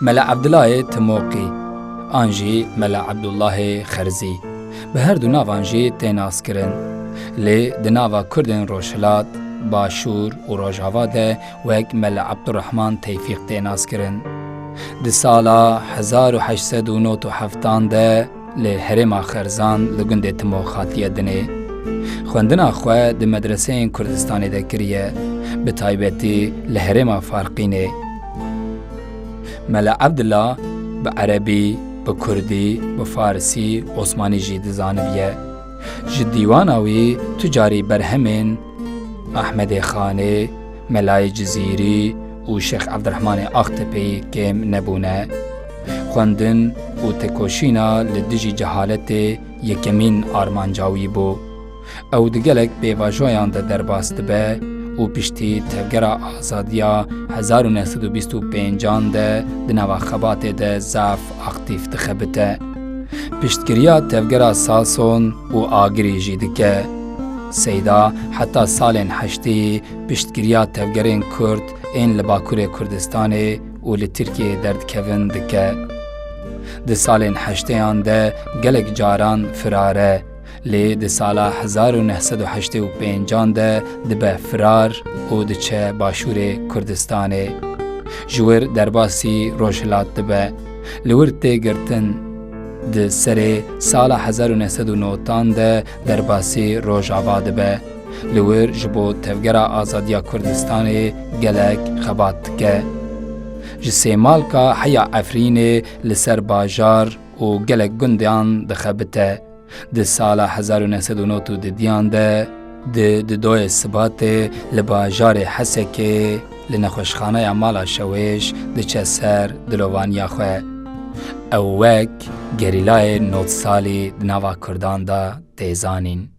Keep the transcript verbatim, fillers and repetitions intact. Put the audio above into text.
Mele Evdilayê Timoqî an jî Mele Evdullahê Xerzî, bi her du navan jî tê naskirin. Lê di nava Kurdên Rojhilat, Başûr û Rojava de wek Mele Evdurrehman Tewfîq tê naskirin. Di sala hezar û heşt sed û nod û heftan de li herêma Xerzan li gundê Timoq hatiye dinê. Xwendina xwe di medreseyên Kurdistanê de kiriye, bi taybetî li herêma Farqînê. Mele Evdila bi erebî, bi kurdî, bi farisî, osmanî jî dizanibiye. Ji dîwana wî tu carî berhemên Ehmedê Xanê, Melayê Cizîrî û Şêx Evdirehmanê Axtepeyî kêm nebûne. Xwendin û tekoşîna li dijî cehaletê yekemîn armanca wî bû. Ew di gelek pêvajoyan de derbas dibe û piştî Tevgera Azadiya hezar û neh sed û bîst û pêncan de di nava xebatê de zaf aktîf dixebite. Piştgiriya Tevgera Sason û Agirî jî dike. Seyda heta salên heştê piştgiriya tevgerên Kurd ên li Bakurê Kurdistanê û li Tirkiyeyê derdikevin dike. Di salên heştêyan de gelek caran firar e, lê di sala hezar û neh sed û heştê û pêncan de dibe firar û diçe Başûrê Kurdistanê. Ji wir derbasî Rojhilat dibe. Li wir tê girtin. Di serê sala hezar û neh sed û nodan de derbasî Rojava dibe. Li wir ji bo Tevgera Azadiya Kurdistanê gelek xebat dike. Ji Sêmalka heya Efrînê li ser bajar û gelek gundan dixebite. Di sala hezar û neh sed û nod û dudiyan de di, di doyê Sibatê li bajarê Hesekê li nexweşxaneya Mala Şewêş diçe ser dilovaniya xwe. Ew wek gerîlayê nod salî di nava Kurdan de tê zanîn.